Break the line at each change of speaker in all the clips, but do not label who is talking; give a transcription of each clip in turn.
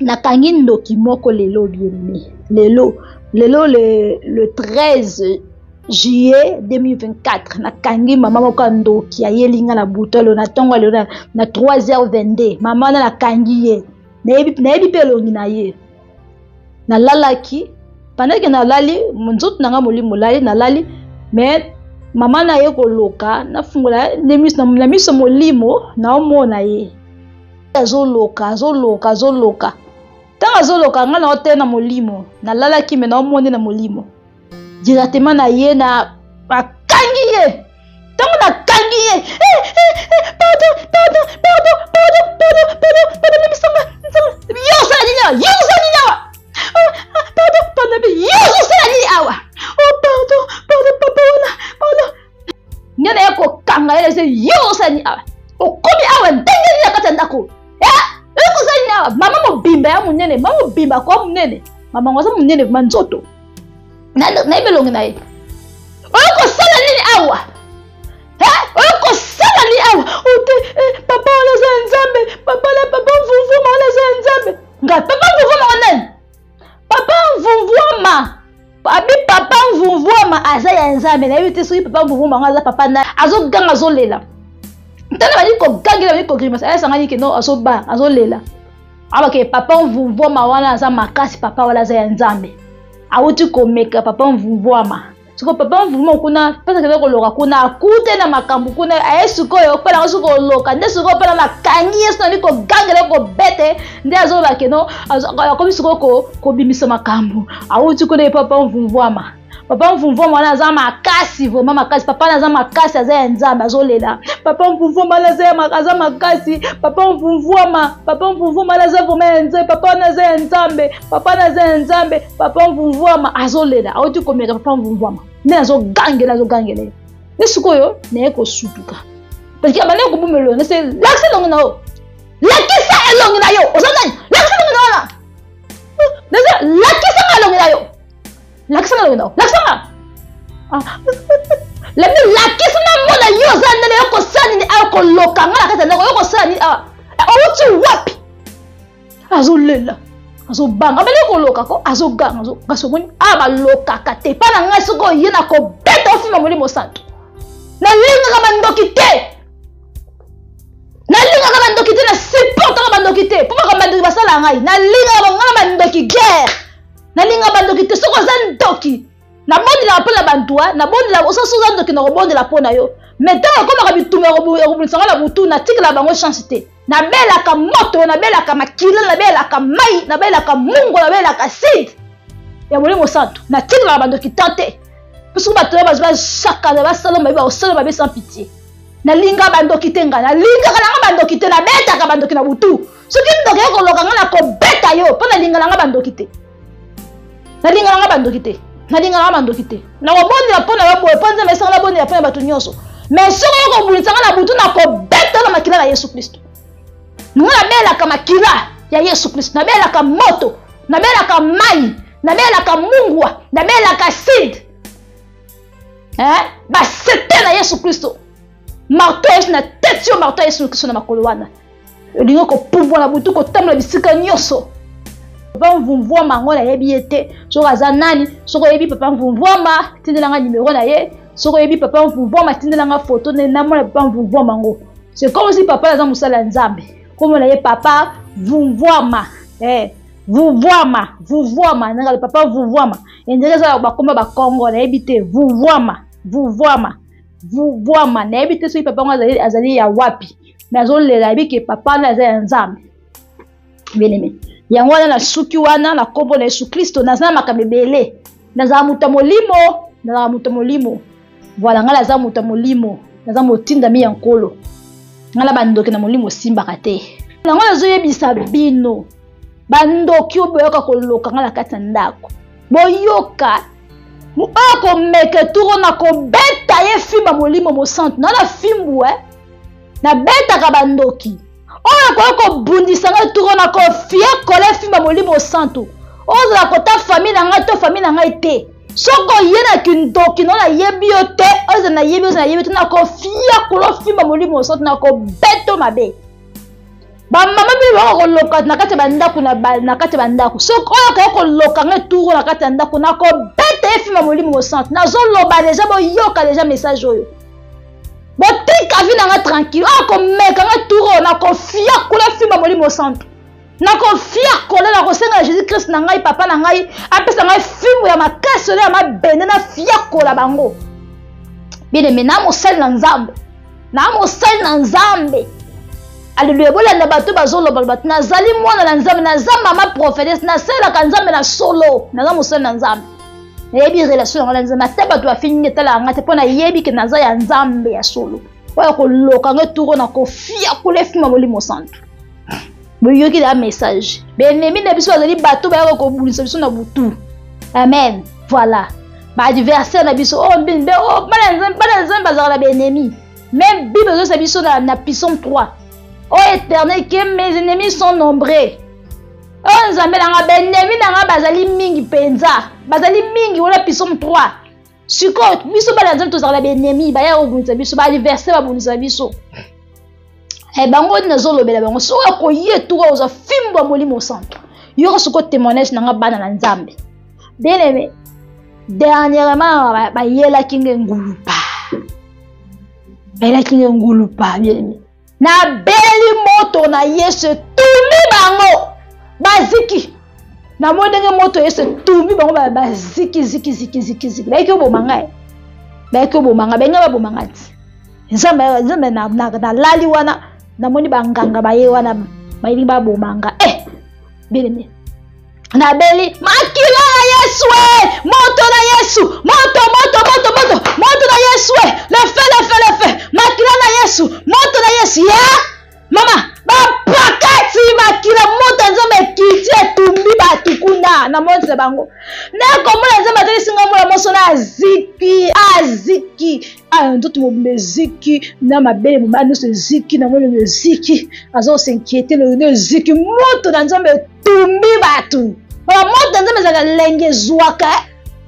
Nakangi ndoki moko lelo, bien-aimé. Lelo, lelo le 13 juillet 2024, nakangi mama moko ya ndoki ayeli nga na butu lelo na ntongo lelo na 3h22. Mama wana nakangi ye, nayebi mpe elongi na ye. Nalalaki pendant que nalali, nzoto na nga molimo molali, nalali, mais mama na ye koloka, nafungola na miso molimo, naomona ye azoloka, azoloka, azoloka. Ntango azoloka nga na ote na molimo, nalalaki me naomoni na molimo directement na ye, na bakangi ye. Ntango nakangi ye, eh, eh, eh, pardon, pardon, pardon, pardon, pardon, pardon, pardon, limbisanga, yo osala nini awa? Yo osala nini awa? Oh, ah, pardon, pardon, yo ozosala nini awa? Oh, pardon, pardon, papa wana, pardon. Nde naye kokanga ye, nase yo osala nini awa? Okomi awa ndenge nini na kati ya ndako? Oyo kozala nini awa? Mama mobimba ya monene, mama mobimba kwa monene, mama ngo aza monene ma nzoto, nayebi elongi na ye. Oyo kosala nini awa? Oyo kosala nini awa? Ote papa wana aza ya Nzambe, papa na papa mvumvuma wana aza ya Nzambe. Nga papa mvumvuma wana nani? Papa mvumvuma abi, papa mvumvuma aza ya Nzambe. Nayebi te soki papa mvumvuma yango aza papa na azoganga, azolela. Ntana bali kogangela, bali kogrimasa, ayasangani ke no azoba, azolela abake papa mvumvuma wana aza makasi, papa wana aza ya Nzambe. Awuti komeka papa mvumvuma. Siko papa mvuma kuna mpesa kende koloka kuna, akute na makambo kuna, aye sikoyo mpe nango soki koloka nde sikoyo mpe na nakangi ye, soki kogangela kobete nde azoloba keno akomi sikoyo kobimisa makambo. Awuti kuna ye papa mvumvwama, papa mvumvwama wana aza makasi, vraiment makasi. Papa wana aza makasi, aza ya Nzambe. Azolela papa mvumvwama wana aza makasi, papa mvumvwama, papa mvumvwama wana aza vraiment ya Nzambe, papa wana aza ya Nzambe, papa wana aza ya Nzambe. Papa mvumvwama azolela, awuti komeka papa mvumvwama nde azogangela, azogangela ye nde sikoyo naye kosutuka, parce que abandaki koboma elongi. Nase lakisa elongi na yo, lakisa elongi na yo, oza nani? Lakisa elongi na wana, nase lakisa nga elongi na yo, lakisa nga elongi na yo, lakisa nga lami, lakisa na mona yo oza nani? Yo kosala nini awa? Koloka nga na kati ya ndako, yo kosala nini awa? Owuti wapi? Azolela, azobanga, abandi koloka ko azoganga. Kasi omoni awa balokaka te mpa na ngai. Soki oye na kobeta ofima molimo santo. Nalingaka bandoki te, nalingaka bandoki te, na supportaka bandoki te, mpo makambo bandoki basala ngai, nalingaka bango na bandoki guerre. Nalingaka bandoki te. Soki oza ndoki, nabondelaka mpo na bantu, nabondela. Soki oza ndoki, nakobondela mpo na yo, mais ntango ekomaka bitumba ya kobundisa ngai na butu, natikela bango chance te. Nabelaka moto, nabelaka makila, nabelaka mai, nabelaka mungo, nabelaka acide ya molimo santo. Natikelaka bandoki tan te, mpo soki bato oyo bazwi basakana, basala mabe, bakosala mabe sans pitié. Nalinga bandoki te, ngai nalingaka nanga bandoki te. Nabetaka bandoki na butu. Soki ndoki ye koloka ngai, nakobeta yo, mpo nalinga nanga bandoki te, nalinga nanga bandoki te, nalinga nanga bandoki te. Nakobondela mpo na yo boye, mpo Nzambe esanga nabondela mpo na bato nyonso, mais soki oyo kobundisa ngai na butu, nakobeta na makila na Yesu Kristo. Nga nabelaka makila ya Yesu Kristo, nabelaka moto, nabelaka mai, nabelaka mungwa, nabelaka acide, basete na Yesu Kristo, marto ya Yesu na tete yo, marto ya Yesu Kristo na makolo wana. Olingi kopumbwa na butu, kotambola bisika nyonso. Papa mvumvwama yango nayebi ye te soki aza nani. Soki oyebi papa mvumvwama, tindelanga nimero na ye. Soki oyebi papa mvumvwama, tindelanga foto nde namona papa mvumvwama yango. C'est comme si papa aza mosala ya Nzambe, komona ye papa mvumvwama, vuvwama, vuvwama nanga papa vuvwama, endenge eza bakoma bakongo, nayebi te. Vuvwama, vuvwama, vuvwama, nayebi te soki papa yango azali ya wapi, mais azolela, ayebi ke papa wana aza ya Nzambe. Bien-aimé, yango wana nasuki wana na nkombo na Yesu Kristo. Naza na makambo ebele, nazala moto ya molimo, nazala moto ya molimo. Voilà, ngai naza moto ya molimo, naza motindami ya Nkolo. Ngai na bandoki na molimo osimbaka te. Yango nazoyebisa bino, bandoki oyo boyoka koloka ngai na kati ya ndako, boyoka oyo komeka turo na kobeta ye fimba molimo mosantu na fimbu, nabetaka bandoki oyo akoki kobundisa ngai turo na kofiekola efimba molimo santu. Ozala kota famille na ngai to famille na ngai te, soki oye na kindoki no nayebi yo te, oza nayebi, oza nayebi te, nakofiekola ofimba molimo santu, nakobeto mabe. Bamama mpe baka koloka na kati ya bandako, na kati ya bandako. Soki oyo akoki koloka ngai turo na kati ya ndako, nakobeta ye fima Molimo Mosantu. Nazoloba deja, boyoka deja message oyo, botika vi na nga tranquille. Oyo akomeka ngai turo, nakofiakola fima Molimo Santu, nakofiakola, nakosenga na Jésus Christ na ngai, papa na ngai, apesa ngai fimbo ya makasi oyo ya mabende, nafiakola bango. Bien aimé, na mosali na Nzambe, na mosali na Nzambe. Aleluya. Bolanda bato bazoloba bato, nazali mwana na Nzambe, naza mama prophetesse, nasalelaka Nzambe na solo, naza mosali na Nzambe, nayebi relation yango na Nzambe. Ata bato bafingi, etalaka ngai te, mpo nayebi ke naza ya Nzambe ya solo. Oyo koloka ngai turo, na kofiakola efima Molimo Santu. Boyoki na message, baennemi na biso bazali bato bayaka kobundisa biso na butu. Amen. Voilà baadversaire na biso. Oyo mbe oh, bana Nzambe bazalaka na baennemi. Même Bible ezosa biso na Psaume 3: "O Éternel, que mes ennemis sont nombreux." Oyo Nzambe na nga, baennemi na nga bazali mingi mpenza, bazali mingi. Wana Psaume 3. Sikoyo biso bana Nzambe tozalaka na baennemi, baya kobundisa biso, baadversaire babundisa biso. E bango nazolobela bango, soki akoye tuka, ozwa fimbo ya Molimo Santu. Yoka sikoyo témoignage na nga, bana na Nzambe bien aimé. Dernièrement bayelaki nge ngulupa, bayelaki nge ngulupa. Bien aimé, nabeli moto na Yesu etumbi bango, baziki. Namoni ndenge moto Yesu etumbi bango, baziki ziki ziki ziki ziki. Bayaki oboma ngai, bayaki oboma ngai, baingai baboma ngai ti Nzambe, Nzambe. Nalali wana, namoni banganga baye wana, balingi baboma nga. Eh, bien aimé, nabeli makila na Yesu, e moto na Yesu, moto, moto, moto, moto, moto na Yesu, e le feu, le feu, le feu, makila na Yesu, moto na Yesu ya mama. Bapakati makila, moto ya Nzambe ekiti, etumbi bato kuna. Namonisa bango, nakomona Nzambe atalisi ngai mwana moso na aziki, aziki aya nzoto mobimba eziki, na mabele mobimba nyonso eziki. Namoni eziki, aza kosinquiete, lolendo eziki. Moto na Nzambe etumbi bato. Moto na Nzambe ezalaka lenge, ezwaka.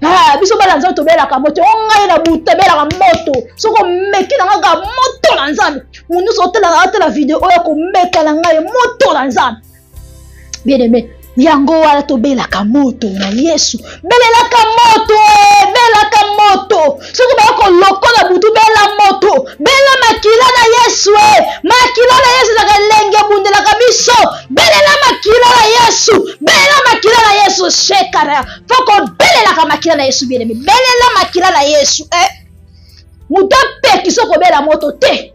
Ah, biso bana Nzambe tobelaka moto. O ngai na butu abelaka moto. Soki omeki na ngai kaka, moto na Nzambe. Moto nyonso otalaka, atala video oyo, akomeka na ngai, moto na Nzambe. Bien aimé, yango wana tobelaka moto na Yesu. Belelaka moto, eh, belaka moto. Soki baya kolokola butu, bela moto, bela makila na Yesu. E makila na Yesu ezalaka elenge, ebundelaka biso. Belela makila na Yesu, belela makila na Yesu. Shekara fo kobelelaka makila na Yesu. Bien aimé, belela makila na Yesu. Eh, moto apekisa kobela moto te.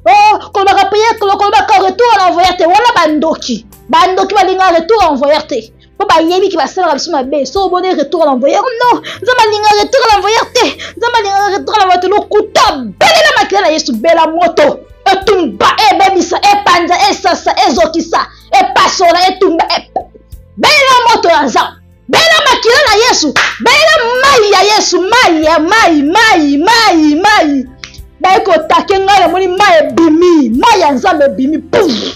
Oh, kolobaka priere, kolobaka retour à l'envoyeur te. Wana bandoki, bandoki balingaka retour à l'envoyeur te, mpo bayebi ki basalaka biso mabe. So oboni retour à l'envoyeur, non, Nzambe alingaka retour à l'envoyeur te, Nzambe alingaka retour à l'envoyeur te. Lokuta. Belela makila na Yesu, bela moto etumba, ebebisa, epanza, esasa, ezokisa, epasola, etumba. Belela moto ya Nzambe, bela makila na Yesu, bela mai ya Yesu, mai ya mai, mai, mai, mai. Baye kotake ngai, namoni mai ebimi, mai ya Nzambe ebimi. Puf,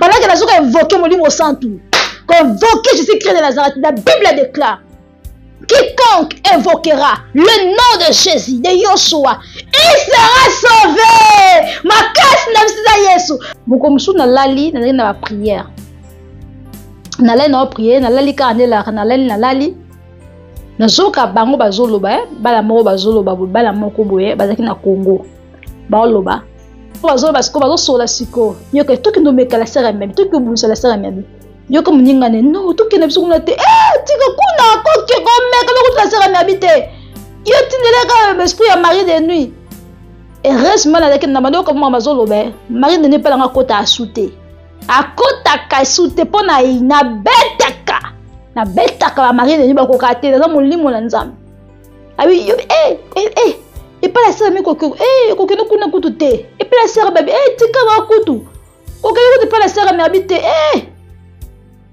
balaki nazoka invoke Molimo Santu, convoquer Jésus Christ de Nazareth. La Bible déclare: "Quiconque invoquera le nom de Jésus, de Yoshua, il sera sauvé." Makasi na biso eza Yesu. Moko mosusu nalali, nazalaki na baprière, nalali na baprière, nalali kaka nde elaka, nalali, nalali, nazoka bango bazoloba, eh, bana moko bazoloba boye, bana moko boye bazalaki na Congo, baoloba, bazoloba sikoyo, bazosola sikoyo: "Yoka, tokende omeka la sere meme, toki obundisa la sere meme." Yoka moninga ne: "No, tokende biso kuna te. Eh, tika kuna, koke komeka lokutu la sere mebi te. Yo tindelaka esprit ya mari de nuit." Heureusement nazalaki na bandoka moko, bazoloba mari de nuit mpe nanga akota asu te, akotaka esu te, mpo na nabetaka, nabetaka bamari de nuit, bakoka te. Naza molimo na Nzambe. Abi yo, eh, eh, eh, epai la sere mi kokende kuna kutu te, epai la sere babi, eh, tikaka kutu, kokende kutu epai la sere mi abi te. Eh,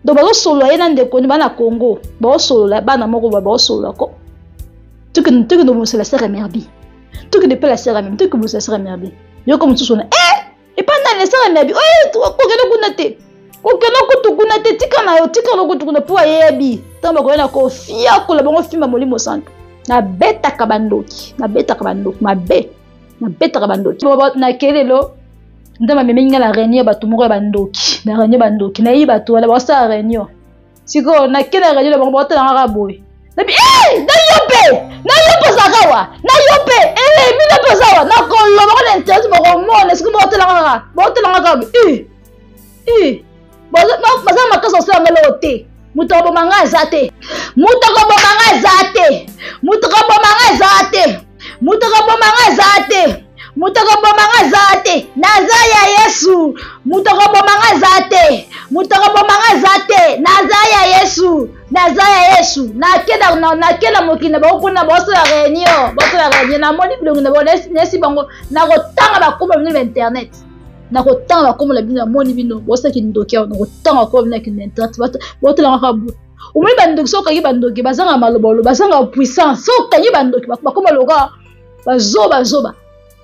donc bazosolola ye na ndeko ni bana Congo, bazosolola bana moko, bazosolola ko tokende, tokende obongisa la sere merbi, tokende epai la sere merbi, tokende obongisa la sere merbi. Yoko mosusu wana: eh, epai nani sere merbi oyo, kokende kuna te, kokende kutu kuna te, tika na yo, tika na kutu kuna. Mpo ayebi ntango bakoya na kofiakola bango fimba Molimo Santu. Nabetaka bandoki, nabetaka bandoki mabe, nabetaka bandoki. Nakei lelo. Nzambe amemeli ngai na réunion ya bato moko ya bandoki, na réunion bandoki, nayebi bato wana baosala réunion. Sikoyo nake na réunion na bango, baotala kaka boye. Nabi, eh, na yo mpe, na yo mpe ozalaka wa, na yo mpe, eh, bino mpe oza wa, nakoloba ngo na internet bokomona, sikoyo baotala kaka, baotala kaka boye, eh, eh, baza makasi kosala nga eloko te. Moto akoboma nga aza te, moto akoboma nga aza te, moto akoboma nga aza te, moto akoboma nga aza te, moto akoboma nga aza te, naza ya Yesu. Moto akoboma nga aza te, moto akoboma nga aza te, naza ya Yesu, naza ya Yesu. Nake na mokili na bango kuna, baosala réunion, baosala réunion, namoni bilongi na bango, nayesi bango nakotanga bakombo bino na internet, nakotanga bakombo na bino, namoni bino bosala kindoki awa, nakotanga bakombo bino na internet, botala kaka boye. Omoni bandoki, soki okangi bandoki bazanga malobalo, bazanga puissance. Soki okangi bandoki bakoma lokola bazoba zoba,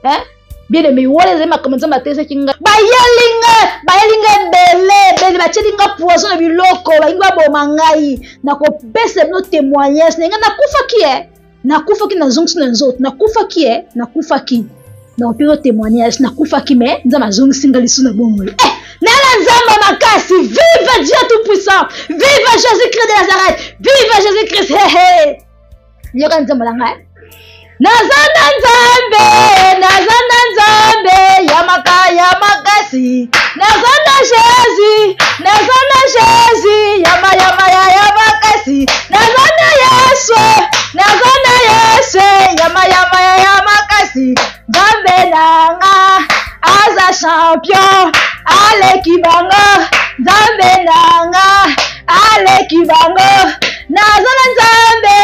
eh? Bien aimé, wana ezali makambo Nzambe atesaki ngai. Bayeli ngai, bayeli ngai ebele ebele, batieli ngai poison na biloko, balingi baboma ngai. Nakopesa bino témoignage na ngai. Nakufaki e, nakufaki, nazongisi na nzoto, nakufaki e, nakufaki, nakopesa témoignage, nakufaki me Nzambe azongisi ngai lisusu na bomoi. Eh, nana Nzambe makasi, vive Dieu tout puissant, vive Jésus Christ de Nazareth, vive Jésus Christ, hehe. Yoka nzembo na ngai. Naza na Nzambe, naza na Nzambe ya maka ya makasi, naza na Jésus, naza na Jésus ya mayama ya ya makasi, naza na Yesu, naza na Yesu ya mayama ya ya makasi. Nzambe nanga aza champion, aleki bango. Nzambe nanga aleki bango. Naza na Nzambe,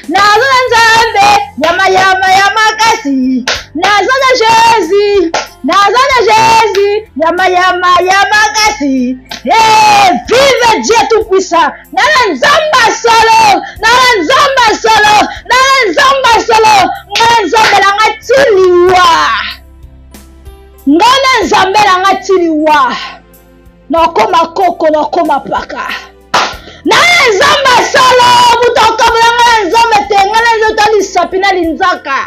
naza na Nzambe yama yama ya makasi, naza na Jésus, naza na Jésus yama yama ya makasi. Hey, vive Dieu tout puissant. Nana Nzambe solo, nana Nzambe solo, nana Nzambe solo. Ngai Nzambe na ngai ti liwa, ngai na Nzambe na ngai ti liwa, nakoma koko, nakoma paka. Nana Nzambe solo, moto akambola ngai na Nzambe te. Ngai na Nzambe toya lisapi na linzaka,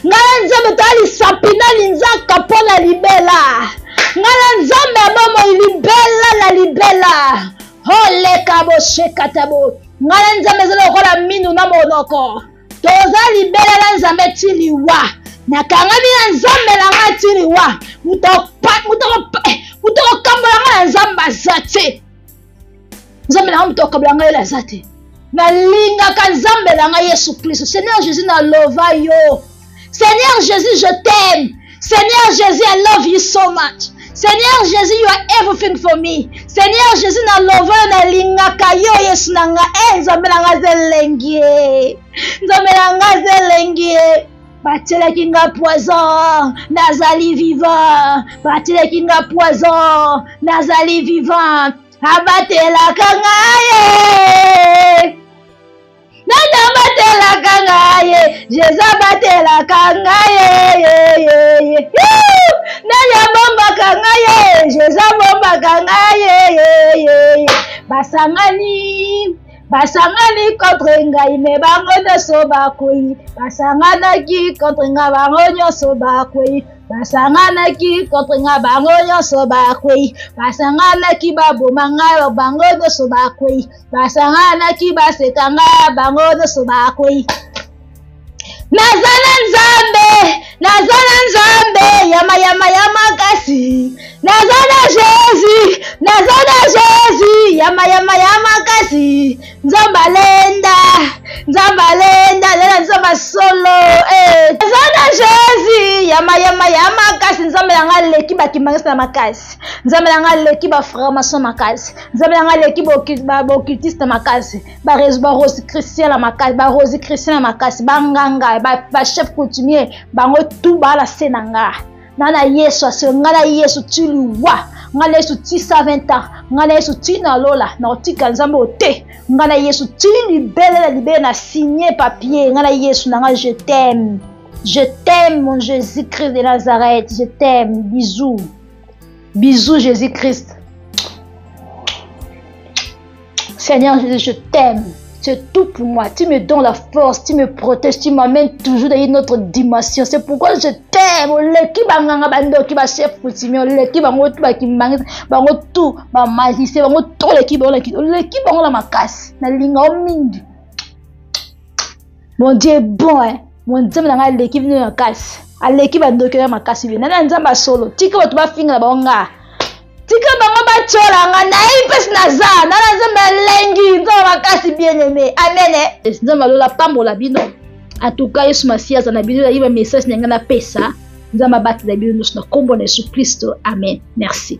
ngai na Nzambe toya lisapi na linzaka mpo na libela. Ngai na Nzambe ya bomoi libela na libela. Oleka boshekatabo. Ngai na Nzambe ezali lokola minu na monoko, toza libela na Nzambe ti liwa. Nakangami na Nzambe na ngai ti liwa. Moto akokambola ngai na Nzambe aza te. Nzambe na ngai, moto akokabola ngai aza te. Nalingaka Nzambe na ngai Yesu Kristo. Seigneur Jésus, nalova yo. Seigneur Jésus, je t'aime. Seigneur Jésus, I love you so much. Seigneur Jésus, you are everything for me. Seigneur Jésus, nalova yo, nalingaka yo Yesu na ngai. Eh, Nzambe na ngai aza elengi ye. Nzambe na ngai aza elengi ye. Batielaki nga poison, nazali vivant. Batielaki nga poison, nazali vivant. Abatelaka ngai ye. Nani abatelaka ngai ye? Jésus abatelaka ngai ye. Nani abombaka ngai ye? Jésus abombaka ngai ye. Basangani, basangani contre ngai, me bango nyonso bakwei. Basanganaki contre ngai, bango nyonso bakwei. Basanganaki contre ngai, bango nyonso bakwei. Basanganaki baboma ngai, bango nyonso bakwei. Basanganaki baseka ngai, bango nyonso bakwei. Naza na Nzambe, naza na Nzambe yama yama ya makasi, naza na Jésus, naza na Jésus yama yama ya makasi. Nzambe alenda, Nzambe alenda, lela Nzambe solo, eh. Naza na Jésus yama yama ya makasi. Nzambe na ngai aleki bakimbangisi na makasi, Nzambe na ngai aleki ba franc-maçon makasi, Nzambe na ngai aleki ba occultiste makasi, ba rosicrucien na makasi, ba rosicrucien na makasi, banganga, ba chef coutumier, bango tu bala se na nga. Nga na Yesu asio, nga na Yesu ti liwa, nga na Yesu ti 120 ans, nga na Yesu ti na lola, na kotika Nzambe oyo te. Nga na Yesu ti libele na libele, na signé papier. Nga na Yesu na nga, je t'aime, je t'aime mon Jésus-Christ de Nazareth, je t'aime. Bisous, bisous Jésus-Christ. Seigneur Jésus, je t'aime. Tu es tout pour moi. Tu me donnes la force, tu me protèges, tu m'amènes toujours dans une autre dimension. C'est pourquoi je t'aime. Oleki banganga bandoki ba chef coutumier, oleki bango tout ba kimbangi, bango tout ba magicien, bango tout oleki bango oleki bango la makasi. Nalinga yo mingi. Mon Dieu est bon hein. Mon Nzambe na ngai aleki bino makasi. Aleki bandoki ya makasi bino. Nana Nzambe ya solo. Tika bato bafinga na bango nga. Tika bango batyola nga. Nayebi mpesi naza. Nana Nzambe elengi. Nzambe makasi bien aimé. Amen. Eh. Nzambe alola pambola bino. En tout cas, Yesu Masiya aza na bino. Nayebi ba message na ngai napesa. Nzambe abatela bino nyonso na nkombo na Yesu Kristo. Amen. Merci.